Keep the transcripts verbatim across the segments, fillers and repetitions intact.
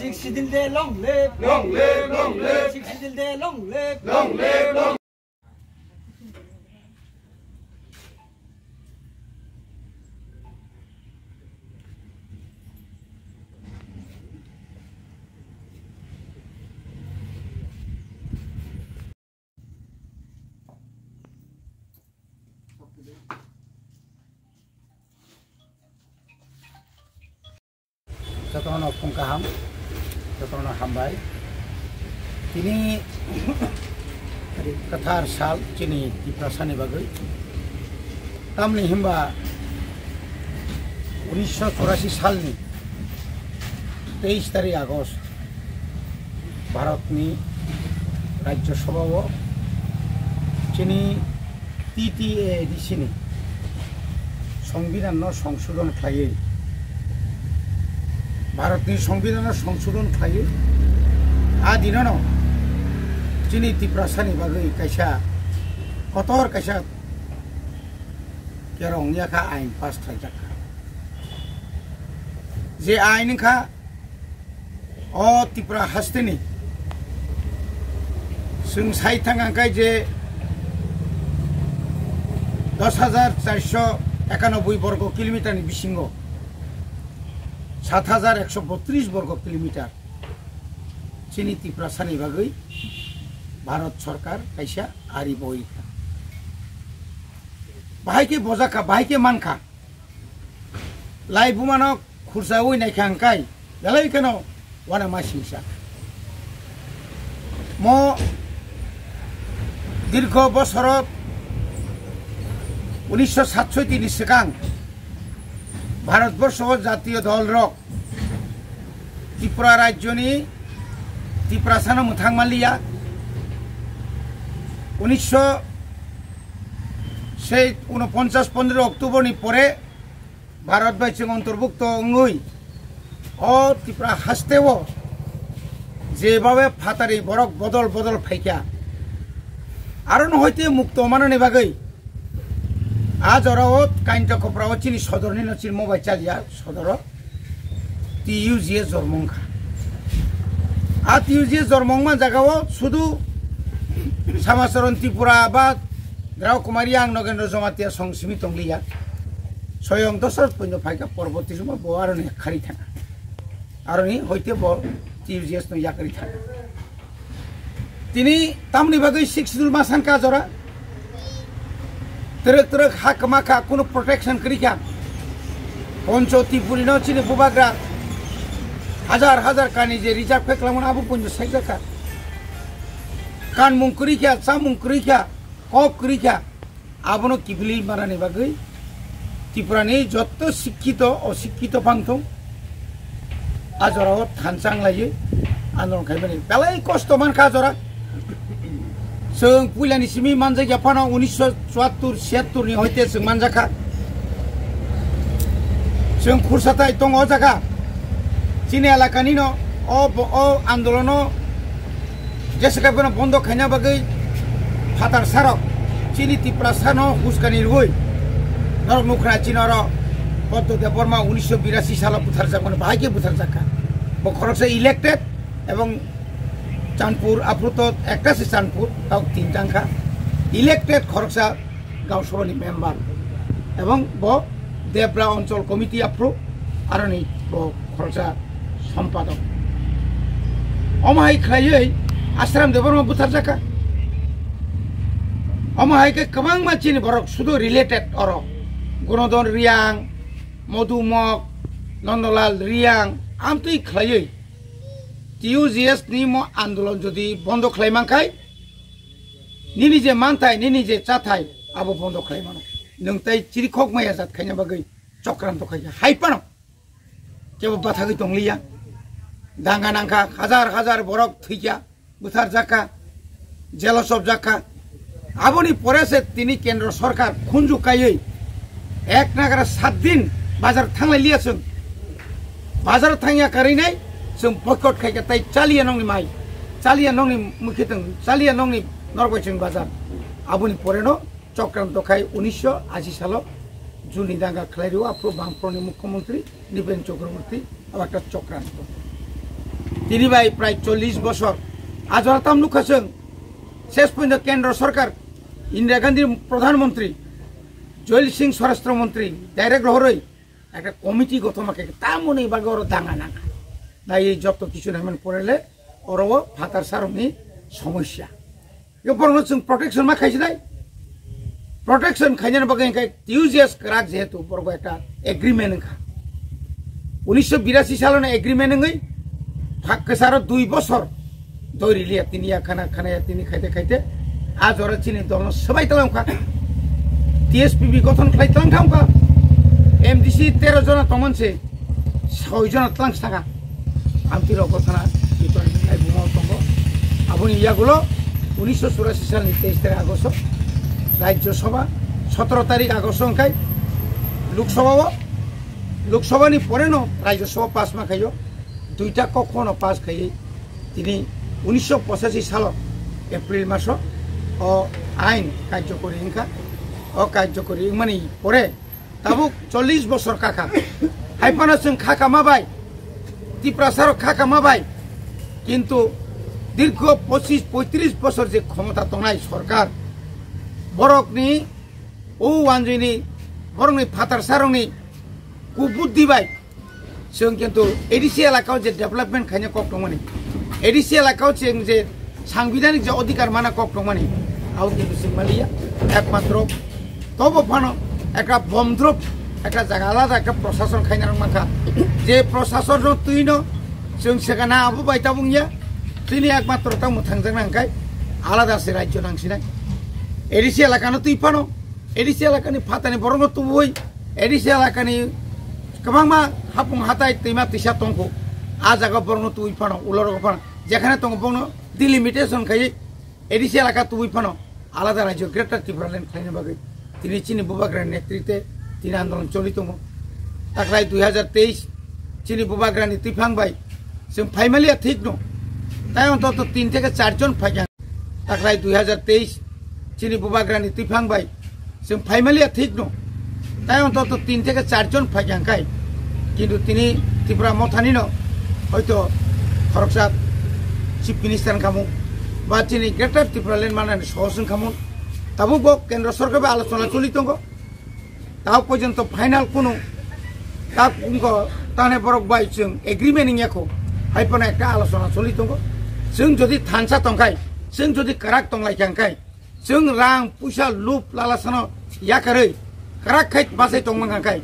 Sixth Schedule Day long live. Long live, long live. Sixth Schedule Day long live. Long live, long Jotono phung kaham, jotono hambai. Tini kwthar sal chini Tiprasani bagwi. Tamni himba unisho churasi salni teis tarik August Bharatni Rajya Sabhao chini T T A D C ni Songbidanno songsodon khlaiwi, Bharatni Songbidanno songsodon khlaiwi, a dinono chini Tiprasani bagwi kaisa kotor kaisa kerong yakha ain pass khlaijak kha. Je ain wngkha o Tripura hasteni chwng sai thang angkai je dos hajar charsho ekanoboi borgo kilometer ni bisingo sat hajar ekso botris borgo kilometer chini Tiprasani bagwi Bharat Sorkar kaisa ari boi kha. Bahai khe bojak kha, bahai khe man kha. Lai bumano khursaui naikha hwnkhai, belai kheno uanama singsa. Mo dirgho bosoro unisho satsoiti ni swkang Bharatborsho o jatiyo dol rok Tripura rajyoni Tiprasano mwthang manliya. Unisho sei unoponchas pondro October ni pore Bharat bai chwng ontorbukto wngwi o Tripura hasteo jebabe phatari borok bodol bodol phaikha, arono hoite mukto manani bagwi a jorao Kainta Koprao chini sodorni no chini mobai chaliya sodoro T U G S jormo wngkha. A T U G S jormo wngma jagao sudu Samacharan Tripura ba Drao Kumari ang Nogendra Jamatia song simi tongliya. Soyong Dosarot Puinyo phaikha porborti somo bo aroni khari thana. Aroni hoite bo T U G S no yakari thana. Tini tamni bagwi Sixth Schedule ma sankha jora. Twrwk twrwk ha kwma kha, kunu protection kwrwi kha. Poncho Tripuri no chini bubagra hajar hajar kani je reserve khe kwlangmano abo poncho saijak kha. Kanmung kwrwi kha, chamung kwrwi kha, kok kwrwi kha. Abono kiphilwi manani bagwi Tripurani jotto sikkito osikkito phangthung a jorao thansa wnglaiwi andolon khaimani belai kosto mankha a jora. Chwng puilani simi manjakya phano unisho chuattur siyattur ni hoite chwng manjakha. Chwng khursa tai tongo o jaga chini elakani no o bo-, o andolono Jesa khe bono bondo khaina bagwi phatar sarok chini Tiprasano huskani rwui norok nukha chini oro Poddo Debbarma unisho birasi salo butharjakmani bahai khe butharjak kha. Bo khoroksa elected ebong Chanpur aphuru to ekta se Chanpur tao tinta wngkha elected khoroksa Gaon Sabhani member ebong bo Debra Onchol Committee aphuru aroni bo khoroksa sompadok. Omo hai khlaiwi Ashram Debbarma butharjakha. Omo hai khe kwbangma chini borok sudu related oro. Gunodon Riyang, Modu Mok, Nondolal Riyang amtwi khlaiwi T U G S ni mo andolon jodi bondo khlai mankhai, nini je manthai, nini je chathai, abo bondo khlai mano. Nwng tai chirikhok maya jat khaina bagwi chokranto khaikha. Hai phano kebo bathagwi tongliya. Danga nangkha, hajar hajar borok thwikha, butharjakha, jelo chopjakha. Aboni pore se tini Kendro Sorkar khunju kaiwi ek nagra sat din bazar thanglai liya chwng. Bazar thangya karinai chwng boycott khaikha tai chaliya nongni mai, chaliya nongni mwkhitwng, chaliya nongni norok bai chwng bazar. Aboni poreno chokranto khai unisho ashi salo June ni danga khlai rio aphuru Bamfront ni Mukhyamantri Nipen Chakraborty abo ekta chokranto. Tini bai prai chollish bosor. Ajora tam nukha chwng. Ses pointo kendro sorkar, Indira Gandhi pradhan mantri, Joyal Singh swarashtra mantri, direct rohoroi ekta committee gothon ma khe tamoni bagwi oro danga nangkha. Nai ei jotto kichu naiman porele oro o phatar sarokni somosya. Yo borokno chwng protection ma khaisinai. Protection khainani bagwi hwnkhe T U J S kwrak jehetu borok ekta agreement wngkha. Unisho birasi saloni agreement wngwi phak kwcharo dui bosor doi riliya tini ya khana khana ya tini khaite khaite a jora chini dolno swbai tlang kha. T S P B gothon khlai tlang thang kha. M D C tero jona tongmon se soi jona tlang saka. Amtwi rok gothana bitor ai buma tongo. Aboni yagulo unisho churasi salni teis tarik Agosto Rajya Sabha, sotoro tarik Agosto wngkhai Lok Sabha o, Lok Sabha ni pore no Rajya Sabha pass ma khaio, duita kok no pass khaiwi tini unisho pochashi salo April maso o ain karjokori wngkha. O karjokori wngmani pore tabuk chollish bosor kakha. Hai phano chwng kha kama bai, Tiprasa rok kha kama bai. Kintu dirgho pochish poitris bosor je khomota tongnai sorkar, borokni o wanjwini, borokni phatar sarokni kubuddhi bai chwng kintu A D C elakao je development khaina kok tongmani, A D C elakao chwng je sangbidhanik je odhikar mana kok tongmani, abo kintu chwng maliya. Ekmatro tobo phano ekta bomdrop ekta jaga alada ekta prosason khaina rok mankha. Je prosason no twi no chwng sekana abo bai tabung ya, tini ekmatro tamo thangjak nang kai alada se rajyo nang sinai. A D C elaka no twi phano, A D C elaka ni phatani borok no tubui, A D C elaka ni kwbangma hapung hatai twima twisa tongkho. A jaga borok no tubui phano, ulo rok phano, jekhane tongo borok no delimitation khai A D C elaka tubui phano alada rajyo Greater Tipraland khlaina bagwi tini chini bubagra netrite tini andolon choli tongo. Taklai dui hajar teis chini bubagrani twiphang bai chwng phaimaliya thik no. Tai ontoto tin theke char jon phaikha. Taklai dui hajar teis chini bubagrani twiphang bai chwng phaimaliya thik no. Tai ontoto tin theke char jon phaikha kai. Kintu tini Tripura mothani no hoito khoroksa Chief Minister wngkhamung ba chini Greater Tipraland manani sohos wngkhamung. Tabuk bo Kendra Sorkar bai alochona choli tongo. Tabuk porjonto final kunu tak wngkha tane borok bai chwng agreement wngya kho. Hai phano ekta alochona choli tongo. Chwng jodi thansa tongkhai, chwng jodi kwrak tonglaikha hwnkhe, chwng rang puisa lup lalasano yakarwi kwrak khai bachai tongma hwnkhe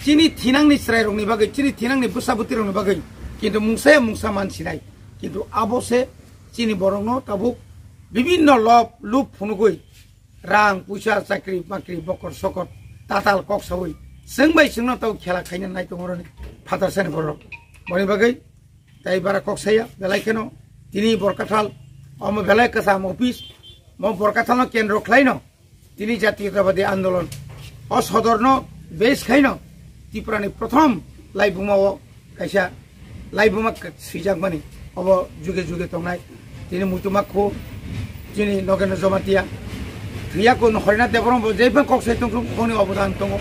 chini thinangni chwrairokni bagwi, chini thinangni bwsa bwtwirokni bagwi kintu mungsa ya mungsa man sinai. Kintu abo se chini borokno tabuk bibinno lob lup phunugwi rang puisa chakri bakri bokor sokot tatal kok sawi chwng bai chwngno tau khela khaina nai tongoroni phatar sani borok. Boni bagwi tai bara kok saya belai kheno tini Borkathal omo belai kwcham office mo Borkathalno kendro khlaino tini Jatiyotabadi Andolon o sodorno base khaino Tripurani prothom laibuma o kaisa laibuma swijakmani obo juge juge tongnai. Tini muituma khu chini Nogendra Jamatia thwiya kun Horinath Debbarma bo jephang kok sai tongthung boni obodan tongo,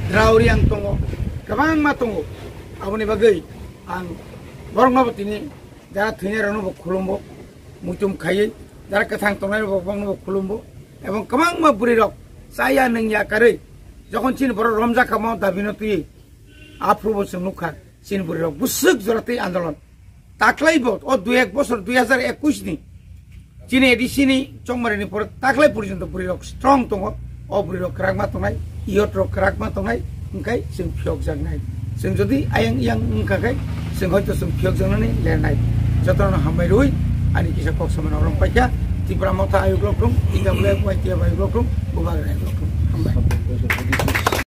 Drauri ang tongo, kwbangma tongo. Aboni bagwi ang borokno bo tini jara thwinai rokno bo khulumbo, muitum khaiwi jara kwthang tongnai rok bo bongno bo khulumbo. Ebong kwbangma bwrwi rok chaya nungya karwi jokhon chini borok romjakha mo dabino twi aphuru bo chwng nukha. Chini bwrwi rok bwswk jora tei andolon. Taklai bo o dui ek bosor dui hajar ekush ni chini A D C ni chongmari ni pore taklai porjonto bwrwi rok strong tongo. O bwrwi rok kwrakma tongnai, youth rok kwrakma tongnai, hwnkhe chwng phiyokjaknai. Chwng jodi ayang yang wngkha khe chwng hoito chwng phiyokjaknani lernai. Jotono hambai rwi ani kisa kok samano rong paikha. Tipra Motha ayuk rok rung, T W F Y T F ayuk rok rung, bubagra ayuk rok rung. Hambai.